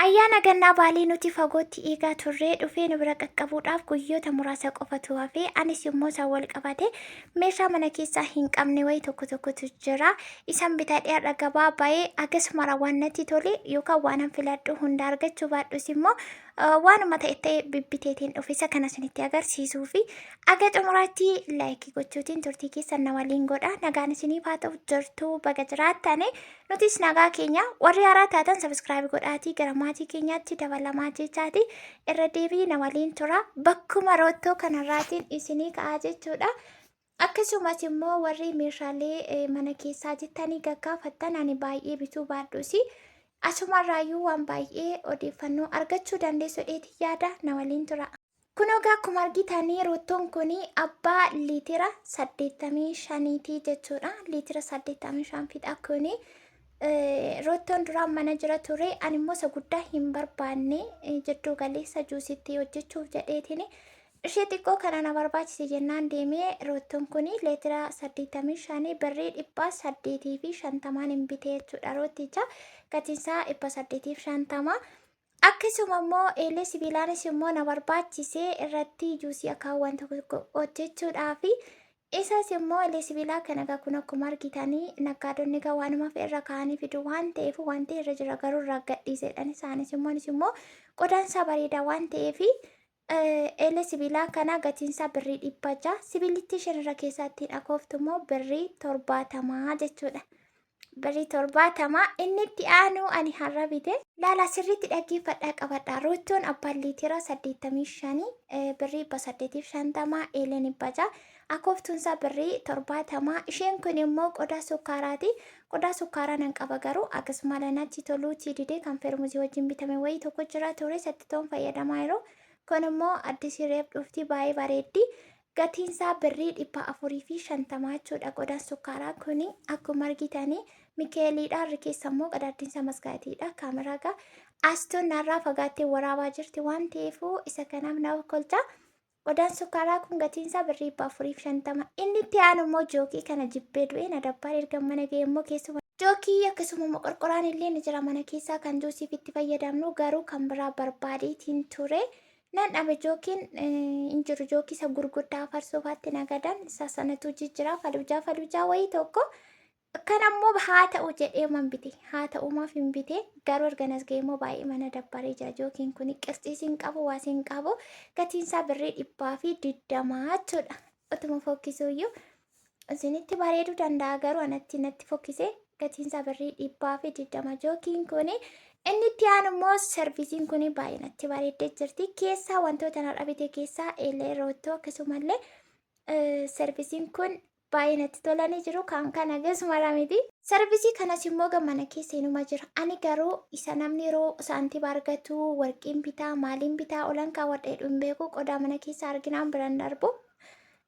Ayyaana Gannaa Baalee nuti fagootti eegaa turre dhufee nu bira qaqqabuudhaaf guyyoota muraasa qofatu hafe. Anis immoo isaan wal qabate meeshaa mana keessaa hin qabne wayii tokko tokkotu jira. Isan bitadhee har'a gabaa ba'ee hagas mara waan natti tole yookaan waanan filadhu hunda argachuu baadhus immoo waanuma ta'e ta'e bibbiteetiin dhufe isa kana isinitti agarsiisuu fi aga xumuraatti laayikii gochuutiin turtii keessan na waliin godha. Nagaan isiniif haa ta'u jirtu baga jiraattani. Nutis nagaa keenya warri haaraa taatan sabiskiraayib godhaatii gara maatii keenyaatti dabalamaa jechaati irra deebii na waliin tura bakkuma roottoo kanarraatiin isinii ka'aa jechuudha. Akkasumas immoo warri meeshaalee mana keessaa jettanii gaggaafattan ani baay'ee bituu baadhusi asumarraayyuu waan baay'ee odeeffannoo argachuu dandeessu dheetii yaada na waliin tura. Kunoo egaa akkuma argitanii roottoon kun abbaa liitira 85ti jechuudha. Liitira 85 fixa kuni. Roottoon duraan mana jira ture. Ani immoo isa guddaa hin barbaanne jidduu galeessa juusitti hojjechuuf jedheetiin ishee xiqqoo kana na barbaachise jennaan deemee roottoon kun liitira 85 birrii 850n hin bite jechuudha. Rootticha gatiinsaa 850. Akkasuma immoo eelee sibiilaanis immoo na barbaachise irratti juusii akaawwan tokko tokko hojjechuudhaaf isas immoo eelee sibiilaa kana egaa kun akkuma argitanii naggaadonni egaa waanuma fe'e irra kaa'anii fidu waan ta'eef wanti irra jira garuu irraa gadhiisedhan isaanis immoo anis immoo qodaan isaa bareedaa waan ta'eef eelee sibiilaa kana gatiin isaa birrii 600 sibiilittii isheen irra keessaa ittiin akooftu immoo birrii 70 jechuudha. Birrii 70 inni itti aanu ani har'a bite. Laala sirriitti dhaggeeffadhaa qabadhaa. Roottoon abbaan liitira 85 birrii 850 eeleen 600 akooftuun isaa birrii 70 isheen kun immoo qodaa sukkaaraati. Qodaa sukkaaraa nan qaba garuu akkasuma natti toluutii didee kan feermuzii wajjin bitame wayii tokko jira ture isatti toon fayyadamaa yeroo kun immoo addisii reef dhufti baay'ee bareeddi. Gatiin isaa birrii 450 jechuudha. Qodaan sukkaaraa kun akkuma argitanii Mikeeliidha. Irri keessa immoo qadaaddiin isaa maskaatiidha. Kaameraa gaa Astoon narraa fagaattee waraabaa jirti waan ta'eef isa kanaaf nama kolcha. Qodaan sukkaaraa kun gatiin isaa birrii 450. Inni itti aanu immoo jookii kana jibbee du'ee na dabbaar erga mana ga'e immoo keessuma. Jookii akkasuma immoo qorqoraan illee ni jira mana keessaa kan juusiif itti fayyadamnu garuu kan biraa barbaadeetiin ture. Nan dhabe jookiin hin jiru jookii isa gurguddaa farsoo faatti nagadan isa sanatu jijjiraa falujaa falujaa wayii tokko kan ammoo haa ta'u jedhee man bite haa ta'u maaf hin bite garuu erga nas ga'e immoo baay'ee mana dabbaree jira jookiin kun qirxiis hin qabu waas hin qabu gatiin isaa birrii 120 jechuudha utuma fokkisuuyyuu isinitti bareeduu danda'a garuu anatti natti fokkise gatiin isaa birrii 120 jookiin kun inni itti aanu immoo sarvisiin kun baay'ee natti bareeddee jirti keessaa wantoota narra bite keessaa eelee roottoo akkasumallee sarvisiin kun baay'ee natti tolanii jiru kan kana gasumara miti. Sarvisii kanas immoo mana keessa inuma jira. Ani garuu isa namni yeroo saantiba argatu warqiin bitaa maaliin bitaa olan kaawwadha jedhu hin beeku qodaa mana keessa arginaan biran darbu.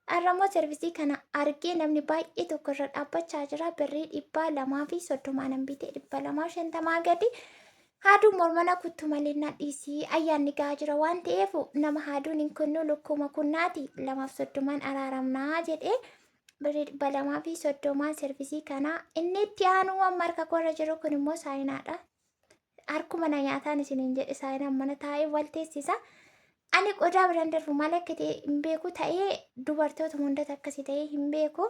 Har'a immoo servisii kana argee namni baay'ee tokko irra dhaabbachaa jira. Birrii 230 nan bite 250 gadi. Haaduun mormana kuttu malee na dhiisii ayyaanni gahaa jira waan ta'eef nama haaduun hin kunnu lukkuma kunnaati 230n araaramnaa jedhee birrii 230 servisii kana inni itti aanu amma harka koorra jiru kun immoo saayinaadha. Harkuma na nyaataan isiniin jedhe saayinaan mana taa'ee wal teessisa. Ani qodaa biraan darbu maal akka ta'e hin beeku ta'ee dubartoota hundatti akkasii ta'ee hin beeku.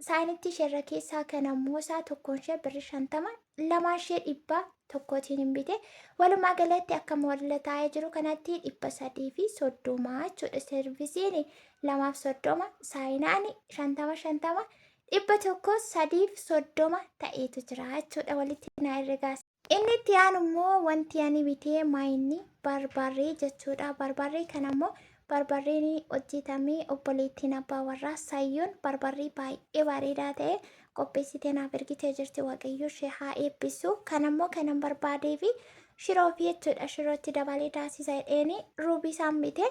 Saayinitti isheerra keessaa kan ammoo isaa tokkoon ishee birri 50 lamaan ishee 100n hin bite. Walumaa galatti akka moodela taa'ee jiru kanatti 330 jechuudha. Servisiin 230 saayinaan 50 50 100 330 ta'eetu jira jechuudha walitti naa herregaas. Inni itti aanu immoo wanti ani bitee maayinni barbarree jechuudha. Barbarree kana immoo barbarreen hojjetamee obboleettiin abbaa warraa Sayyoon barbarree baay'ee bareedaa ta'e qopheessitee naaf ergitee jirti. Waaqayyo ishee haa eebbisu. Kana immoo kanan barbaadee fi shiroo fi jechuudha. Shirootti dabalee daasisa jedheeni ruubii isaan bite.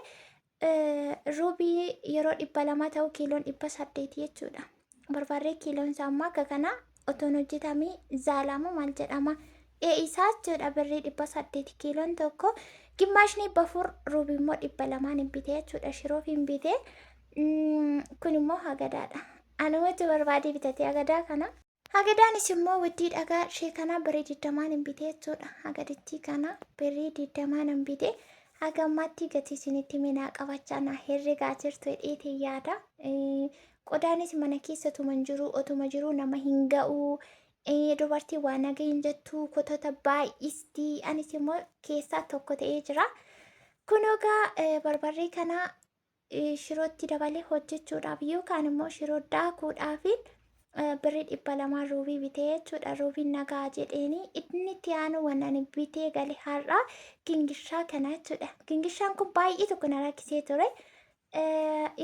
Ruubii yeroo 200 ta'u kiiloon 800 jechuudha. Barbarree kiiloon isaa ammoo akka kana otoon hojjetamee zaalamu maal jedhama. Isaa jechuudha birrii 800 kiiloon tokko. Gimmaashni 400 ruubii immoo 200n hin bite jechuudha. Shiroof hin bite. Kun immoo hagadaadha. Anumatu barbaadee bitate hagadaa kana. Hagadaanis immoo widdii dhagaa ishee kana birrii digdamaan hin bitee jechuudha. Hagadittii kana birrii digdamaan hin bitee. Haga ammaatti gatii isinitti minaa qabachaa na herregaa jirtu jedheetiin yaada. Qodaanis mana keessa otuma hin jiru otuma jiruu nama hin ga'u. Dubartiin waa naga hin jettu kotota baay'isti. Anis immoo keessaa tokko ta'ee jira. Kun egaa barbarree kana shirootti dabalee hojjechuudhaaf yookaan immoo shiroo daakuudhaaf birrii 200 ruubii bitee jechuudha. Ruubiin nagaa jedheeni inni itti aanu waan ani bitee gale har'a gingishaa kana jechuudha. Gingishaan kun baay'ee tokko na rakkisee ture.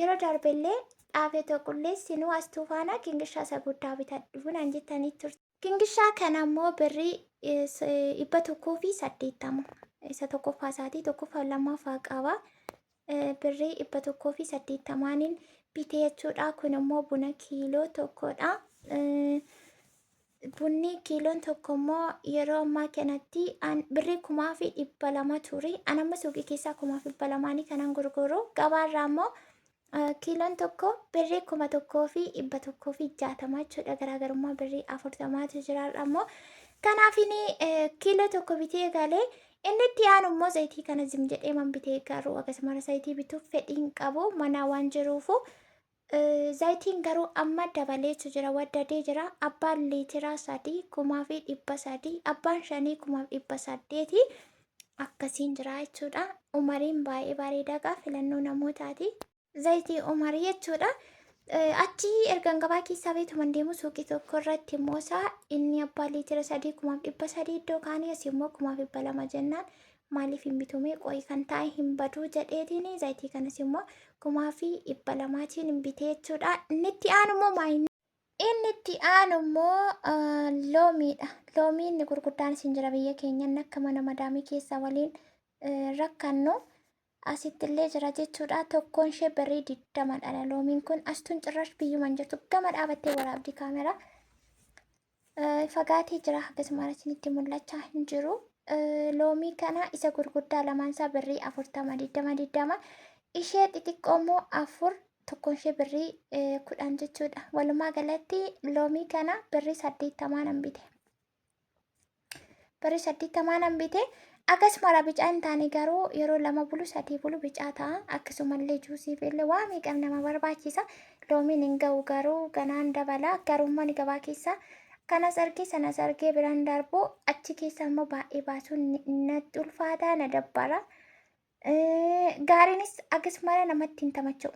Yeroo darbellee dhaabee tokkollee as tuufaana gingishaa isa guddaa bitadhu naan jettanii turte. Gingishaa kana immoo birrii 180 isa tokkoffaa isaatii tokkoffaa lammaffaa qaba. Birrii 180niin bitee jechuudha. Kun immoo buna kiiloo tokkodha. Bunni kiiloon tokko immoo yeroo ammaa kanatti birrii 1200 ture. An amma suuqii keessaa 1200nii kanan gurguru. Gabaarraa immoo kiiloon tokko birrii 1160 jechuudha. Garaagarummaa birrii 40tu jira immoo. Kanaafini kiiloo tokko bitee galee inni itti aanu immoo zayitii kana zim jedhee man bitee garuu akkasuma zayitii bituuf fedhii hin qabu mana waan jiruufu. Zayitiin garuu amma dabaleetu jira waddadee jira. Abbaan liitira 3 1300 abbaan 5 1800 akkasiin jira jechuudha. Umariin baay'ee bareedaa filannoo namootaati. Zayitii umarii jechuudha. Achi ergan gabaa keessaa beetuman deemu suuqii tokko irratti immoo isaa inni abbaa liitira 3 1300 iddoo kaanii asii immoo 1200 jennaan maaliif hin bitume qo'i kan taa'e hin baduu jedheetiin zayitii kanas immoo 1200tiin hin bitee jechuudha. Inni itti aanu immoo maayini? Inni itti aanu immoo loomiidha. Loomiin inni gurguddaan isin jira biyya keenyan akka mana madaamii keessaa waliin rakkannu. Asitti illee jira jechuudha. Tokkoon ishee birrii 20dha. Loomiin kun astuun cirrash biyyuma hin jirtu gama dhaabattee waraabdi kaameraa. Fagaatee jira akkasuma isinitti mul'achaa hin jiru. Loomii kana isa gurguddaa lamaan isaa birrii 40 20 20 ishee xixiqqoo immoo afur tokkoon ishee birrii 10 jechuudha. Walumaa galatti loomii kana birrii 80 nan bite. Birrii 80 nan bite. Akkasuma bicaa hin taane garuu yeroo lama bulu sadii bulu bicaa ta'a. Akkasumallee juusiif illee waa meeqam nama barbaachisa. Loomiin hin ga'u garuu ganaan dabala. Garuu immoo gabaa keessa kanas argee sanas argee biraan darbu achi keessa immoo baay'ee baasuun natti ulfaataa na dabbara. Gaariinis akkasuma namatti hin tamacha'u.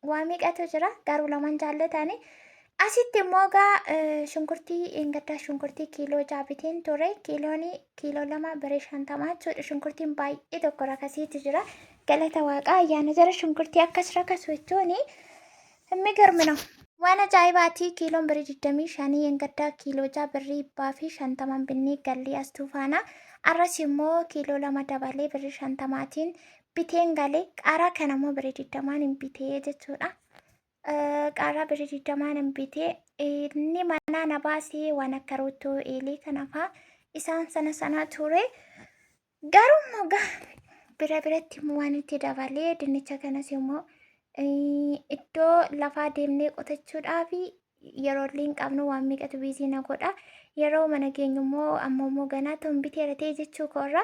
Waa meeqatu jira garuu lamaan jaallatani. Asitti immoo egaa shunkurtii gaddaa shunkurtii kiiloo 6 biteen ture. Kiiloon kiiloo 2 birrii 50 jechuudha. Shunkurtiin baay'ee tokko rakasiitu jira. Galata waaqaa ayyaana jara shunkurtii akkas rakasu jechuun የሚገርም ነው። Waan ajaa'ibaati. Kiiloon birrii 25 gaddaa kiiloo 6 birrii 150 binnee gallee as tuufaana. Arras immoo kiiloo 2 dabalee birrii 50tiin biteen galee qaaraa kana immoo birrii 20n hin bitee jechuudha. Qaaraa birrii 20n hin bitee inni manaa na baasee waan akka roottoo eelee kana fa'aa isaan sana sana ture. Garuu immoo bira biratti immoo waan itti dabalee dinnicha kanas immoo iddoo lafaa deemnee qotachuudhaaf yeroo illee hin qabnu waan meeqatu biizii na godha. Yeroo mana geenyu immoo ammoo immoo ganaa ta'uun biteera ta'e jechuu koorra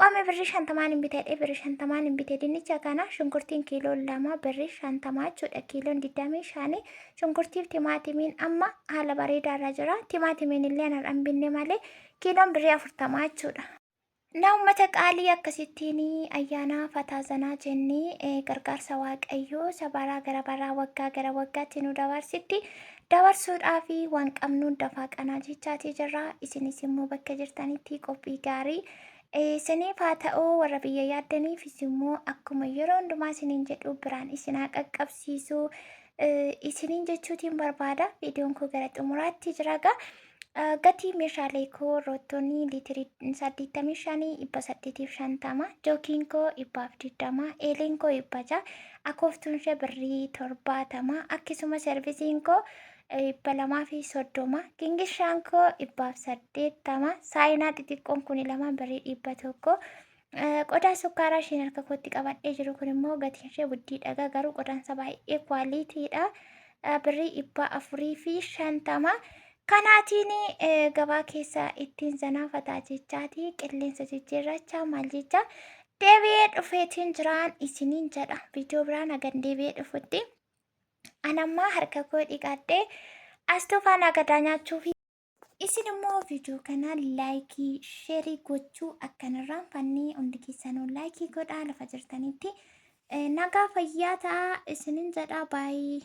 qoome birrii 50n hin bitadhe birrii 50n hin bite dinnicha kana shunkurtiin kiiloo 2 birrii 50 jechuudha. Kiiloon 25 shunkurtiif timaatimiin amma haala bareedaarra jira. Timaatimiin illee har'a hin binne malee kiiloon birrii 40 jechuudha. Na uummata qaalii akkasittiin ayyaana fataazanaa jennee gargaarsa waaqayyoo isa baraa gara baraa waggaa gara waggaatti nu dabarsitti dabarsuudhaaf waan qabnu dafaa qanaa jechaatii jirra. Isinis immoo bakka jirtanitti qophii gaarii isiniif haa ta'u warra biyya yaaddaniifis immoo akkuma yeroo hundumaa isiniin jedhu biraan isin haa qaqqabsiisu isiniin jechuutiin barbaada. Viidiyoon koo gara xumuraatti jira gaa. Gatii meeshaalee koo roottoonni liitirii 85 850 jookiin koo 120 eeleen koo 600 akooftuun ishee birrii 70 akkasuma servisiin koo 230 gingishaan koo 180 saayinaa xixiqqoon kun lama birrii 100 qodaa sukkaaraa isheen harka kootti qabadhee jiru kun immoo gatiin ishee guddiidha garuu qodaansa baay'ee kwaaliitiidha birrii 450. Kanaatiin gabaa keessa ittiin zanaafataa jechaati qilleensa jijjiirrachaa maal jecha deebi'ee dhufeetiin jiraan isiniin jedha. Viidiyoo biraan hagan deebi'ee dhufutti anammaa harka koo dhiqadhee as tufaan agadaa nyaachuufi. Isin immoo viidiyoo kana laayikii, sheerii gochuu akka hin irraanfanne hundi keessanuu laayikii godhaa lafa jirtanitti. Nagaa fayyaa ta'aa isinin jedha baay'ee.